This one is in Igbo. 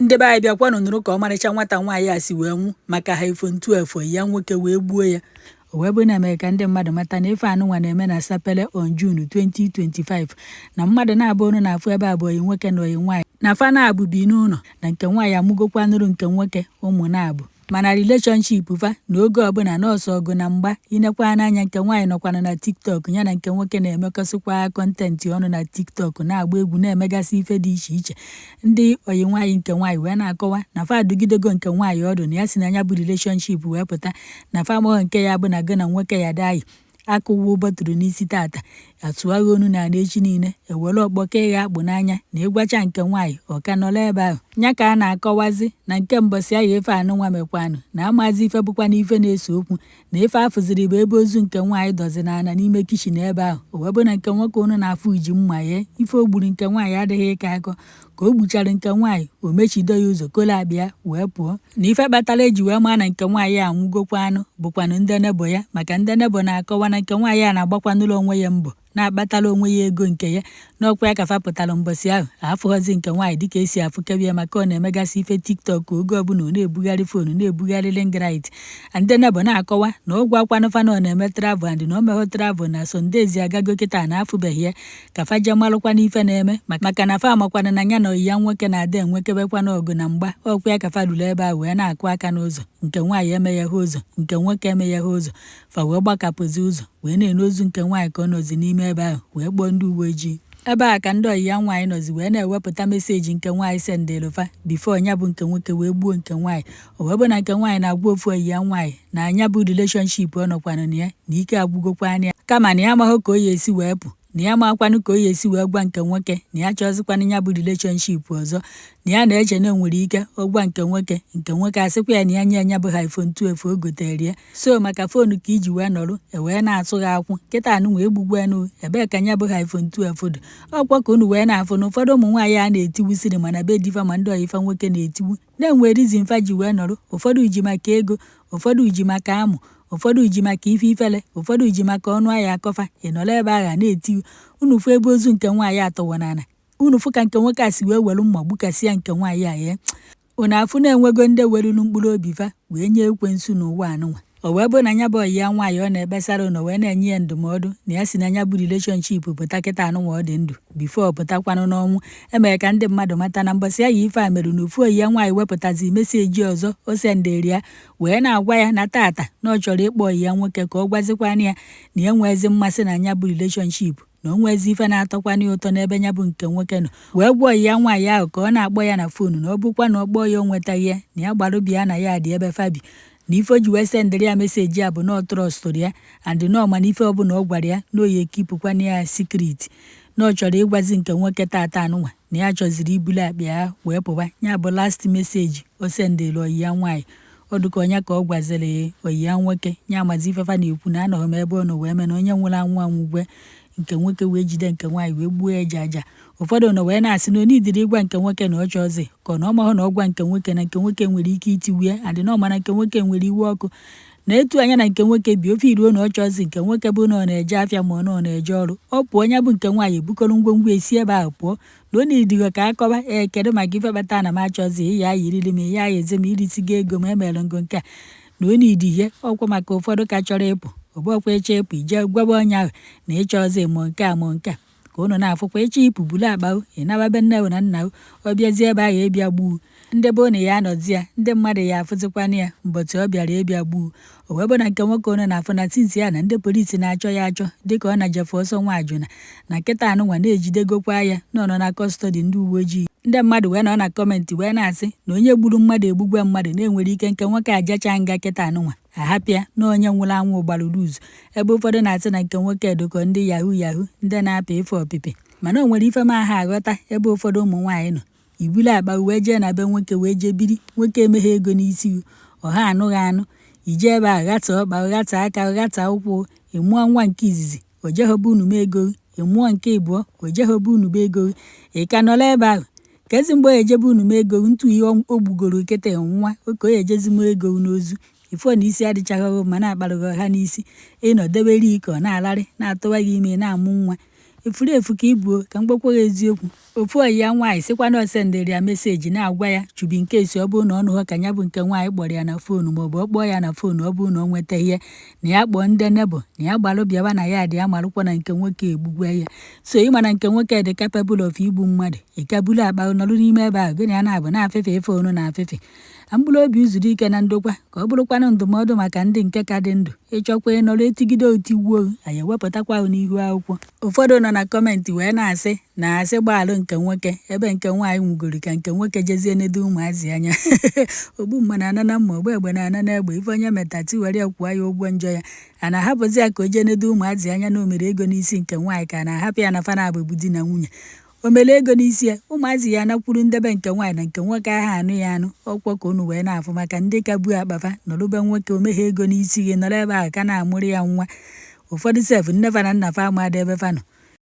Ndị be anyị, bịakwanụ nụrụ ka ọmarịcha nwata nwaanyị a si wee nwụ maka iPhone 12 ya nwoke wee gbuo ya. O wee bụ na mere ka ndị mmadụ mata na ife anụnwa na-eme na Sapele on June 2025, na mmadụ na-abụ ọnụ na-afụ ebe a bụ oyi nwoke na oyi nwaanyị, na fa na-abụ bi n'ụlọ, na nke nwaanyị amụgokwanụrụ nke nwoke ụmụ na-abụ, mana relationship fa na oge ọbụla nọọsụ ọgụ na mgba. Inekwa n'anya, nke nwaanyị nọkwana na TikTok, ya na nke nwoke na-emekọsịkwa content ọnụ na TikTok, na-agba egwu, na-emegasị ife dị iche iche. Ndị oyi nwaanyị nke nwaanyị wee na-akọwa na fa adụgidego nke nwaanyị ọdụ na ya si na ya bụ relationship wee pụta, na fa amaghị nke ya bụ na gị na nwoke ya dayi akụwa bọtụrụ n'isi tata, atụagha onu na ana echi niile ewere ọkpọ ka ịgha akpụ n'anya na ịgwacha nke nwaanyị ọka nọrọ ebe ahụ. Nya ka a na-akọwazi na nke mbọsị ahụ ife anụnwa mekwanụ na amazi ife bụkwa na ife na-ese okwu, na ife afụziri bụ ebe ozu nke nwaanyị dọzi n'ala n'ime kitchen ebe ahụ. O wee bụ na nke nwoke ụnụ na-afụ ji mma ye ife o gburu nke nwaanyị adịghị ịka akọ. Ka o gbuchara nke nwaanyị, o mechido ya ụzọ, kolo akpa wee pụọ. Na ife kpatara eji wee maa na nke nwaanyị a anwụgokwa anụ bụkwanụ ndị neighbour ya, maka ndị neighbour na-akọwa na nke nwaanyị a na-agbakwanụrụ onwe ya mbọ, na-akpatara onwe ya ego nke ya n'ọkwa ya. Ka fa pụtara mbọsị ahụ, afụghọzi nke nwaanyị dịka esi afụkebe ya, maka ọ na-emegasị ife TikTok oge ọbụla, ọ na-ebugharị phone, na-ebugharị ring light. Ndị neighbour na-akọwa na ụgwọ akwanụ fa na ọ na-eme travel and na o meghọ travel na Sundays agago kịta na afụbeghị ya, ka fa jee malụkwana ife na-eme, maka na fa amakwana na ya na oyi ya nwoke na-ada enwekebekwana ọgụ na mgba. Ọkwa ya ka fa ruru ebe a wee na-akụ aka n'ụzọ, nke nwaanyị emegheghị ụzọ, nke nwoke emegheghị ụzọ. Fa wee gbakapụzi ụzọ wee na-ene ozu nke nwaanyị ka ọ nọzi n'ime ebe ahụ, wee kpọọ ndị uwe ojii. Ebe a ka ndị ọyị ya nwaanyị nọzi wee na-ewepụta message nke nwaanyị sendịrị fa before ya bụ nke nwoke wee gbuo nke nwaanyị. O wee bụ na nke nwaanyị na-agwa ofu ọyị ya nwaanyị na anya bụ relationship ọ nọkwanụ na ya na ike agwụgokwa anya, kama na ya amaghị ka o ya esi wee pụ, na ya makwanụ ka o ya esi wee gwa nke nwoke na ya chọzikwanụ ya bụ relationship ọzọ, na ya na-eche na enwere ike ọgwa nke nwoke, nke nwoke asịkwa ya na ya nye ya bụ iPhone 12 o gotere ya. So maka phone ka iji wee nọrụ e wee na-atụ gị akwụ kịta anụ wee gbugbu ebee ka ya bụ iPhone 12 dị? Ọkwa ka unu wee na-afụ na ụfọdụ ụmụ nwaanyị a na-etiwusiri mana be difa, ma ndị ọyifa nwoke na-etiwu na-enwe reason fa ji wee nọrụ. Ụfọdụ ji maka ego, ụfọdụ ji maka amụ, ụfọdụ ji maka ife ifele, ụfọdụ ji maka ọnụ ahịa akọfa. Ị nọrọ ebe ahụ a na-eti unu. Fụ ebe ozu nke nwaanyị atọwa n'ala, unu fụ ka nke nwoke a si wee were mma gbukasịa nke nwaanyị a. Ya unu afụ na-enwego ndị weruru mkpụrụ obi fa wee nye ekwensu n'ụwa anụnwa. O wee bụ na ya bụ ọyị ya nwaanyị ọ na-ekpesara ụnọ wee na-enye ya ndụmọdụ na ya si na ya bụ relationship pụta kịta anụnwa ọ dị ndụ before pụtakwanụ n'ọnwụ. Emere ka ndị mmadụ mata na mbọsị ahụ ife a mere na ofu oyi ya nwaanyị wepụtazi message ọzọ o sendịrị ya, wee na-agwa ya na tata na ọ chọrọ ịkpọ ọyị ya nwoke ka ọ gwazikwana ya na ya enweezi mmasị na ya bụ relationship, na o nwezi ife na-atọkwana ya ụtọ n'ebe ya bụ nke nwoke nọ, wee gwa ọyị ya nwaanyị ahụ ka ọ na-akpọ ya na phone, na ọ bụkwa na ọ kpọọ ya o nwetaghị ya, na ya gbarụ bịa na ya dị ebe fabi. Na ife o ji wee sendịrị ya message a bụ na ọ trustụrụ ya and na ọ mana ife ọbụla ọ gwara ya na oyi ekeepụkwana ya secret, na ọ chọrọ ịgwazi nke nwoke tata anụnwa na ya chọziri ibulu akpa ya wee pụba. Ya bụ last message o sendịrị ọyị ya nwaanyị. Ọ dịka onye ka ọ gwaziri ọyị ya nwoke ya amazi ifefa na-ekwu na anọghị m ebe ọ nọ wee mee na onye nwụrụ anwụ anwụgwe. Nke nwoke wee jide nke nwaanyị wee gbuo ya eji aja. Ụfọdụ nọ wee na-asị na onye idiri ịgwa nke nwoke na ọ chọzi ka ọ na ọ mahụ na ọ gwa nke nwoke na nke nwoke nwere ike itiwu ya, adị na ọ mana nke nwoke nwere iwe ọkụ na etu anya na nke nwoke bi ofe iruo na ọ chọzi nke nwoke bụ na ọ na-eje afịa ma ọ na ọ na-eje ọrụ, ọ pụọ, ya bụ nke nwaanyị ebukọrọ ngwongwo esi ebe ahụ pụọ, na ọ na-edigo ka akọba ee kedu maka ife kpata na m achọzi ịya ayiriri m ya ayezi m irisigo ego m emere ngo nke a na ọ na-idi ihe ọkwa. Maka ụfọdụ ka chọrọ ịpụ, ọbụọkwa ịchọ ịpụ ije gwaba onye ahụ na ịchọzi mụ nke a mụ nke a, ka unu na-afụkwa. Ịchọ ịpụ, bulu akpa ị naba be nne na nna. Ọ bịazie ebe ahụ ịbịa gbuo ndị be unu, ya anọzi ya, ndị mmadụ ya afụzikwana ya mbọchị ọ bịara ịbịa gbuo. O wee bụ na nke nwoke unu na-afụ na since ya na ndị polisi na-achọ ya achọ dịka ọ na-jefe ọsọ nwa ajụna na nkịta anụnwa na-ejidegokwa ya na ọ nọ na custody ndị uwe ojii. Ndị mmadụ wee nọ na comment wee na-asị na onye gburu mmadụ egbugwe mmadụ, na-enwere ike nke nwoke ajacha nga kịta anụnwa ahapịa na onye nwụrụ anwụ gbara ruzu, ebe ụfọdụ na-asị na nke nwoke dịkọ ndị yahoo yahoo, ndị na-apị ife ọpịpị. Mana o nwere ife m aha aghọta ebe ụfọdụ ụmụ nwaanyị nọ ibulu akpa wee jee na be nwoke wee jee biri. Nwoke emeghe ego n'isi ọha anụghị anụ, ije ebe ahụ ghata ọkpa, ghata aka, ghata ụkwụ. Ịmụọ nwa nke izizi, o jeghọba unu m ego. Ịmụọ nke ịbụọ, o jeghọba unu m ego. Ị ka nọrọ ebe ahụ ka ezi mgbe o ejebe unu m ego ntụ ihe o gbugoro kịta nwa oke o ejezi m ego n'ozu ifo na isi adịchaghị ma na-akparụghị ha n'isi. Ịnọ debere ike ọ na-alarị na-atụwa gị ime, na-amụ nwa. Efuru efu ka ị buo, ka m gwakwa gị eziokwu. Ofu ọyị ya nwaanyị sịkwa na ọ sendịrị ya message na-agwa ya chubi nke esi ọ bụrụ na ọ nụghọ ka ya bụ nke nwaanyị kpọrọ ya na phone, maọbụ ọ kpọọ ya na phone, ọ bụrụ na ọ nwetaghị ya, na ya kpọọ ndị neighbour, na ya gbalụ bịawa na ya dị ya malụkwa na nke nwoke egbugwe ya. So ịma na nke nwoke dị capable of igbu mmadụ. Ị ka bulu akpa nọrọ n'ime ebe ahụ, gị na ya na-abụ na-afịfị ife onu na-afịfị. Na mkpụrụ obi zuru ike na ndokwa, ka ọ bụrụkwanụ ndụmọdụ maka ndị nke ka dị ndụ. Ịchọkwa ịnọrọ etigide otigbuo, anyị ewepụtakwa n'ihu akwụkwọ. Ụfọdụ nọ na comment wee na-asị na asị gbaalụ nke nwoke, ebe nke nwaanyị nwugoro, ka nke nwoke jezie nedo ụmụazị anya. Ogbu mma na ana na mma, ogbu egbe na ana na egbe. Ife onye meta tiwere ya kwụọ ya ụgwọ njọ ya. A na-ahapụzi ya ka o jee nedo ụmụazị anya na o mere ego n'isi nke nwaanyị, ka a na-ahapụ ya na fa na-abụbu di na nwunye? O mere ego n'isi ya, ụmụazị ya anakwuru ndebe nke nwaanyị na nke nwoke ahụ anụ ya anụ ọkwọ, ka unu wee na-afụ maka ndị ka buo akpafa nọrụbe nwoke. O meghe ego n'isi gị, nọrọ ebe ahụ ka na-amụrụ ya nwa. Ụfọdụ sef, nne fa na nna fa amadị ebe fa nọ.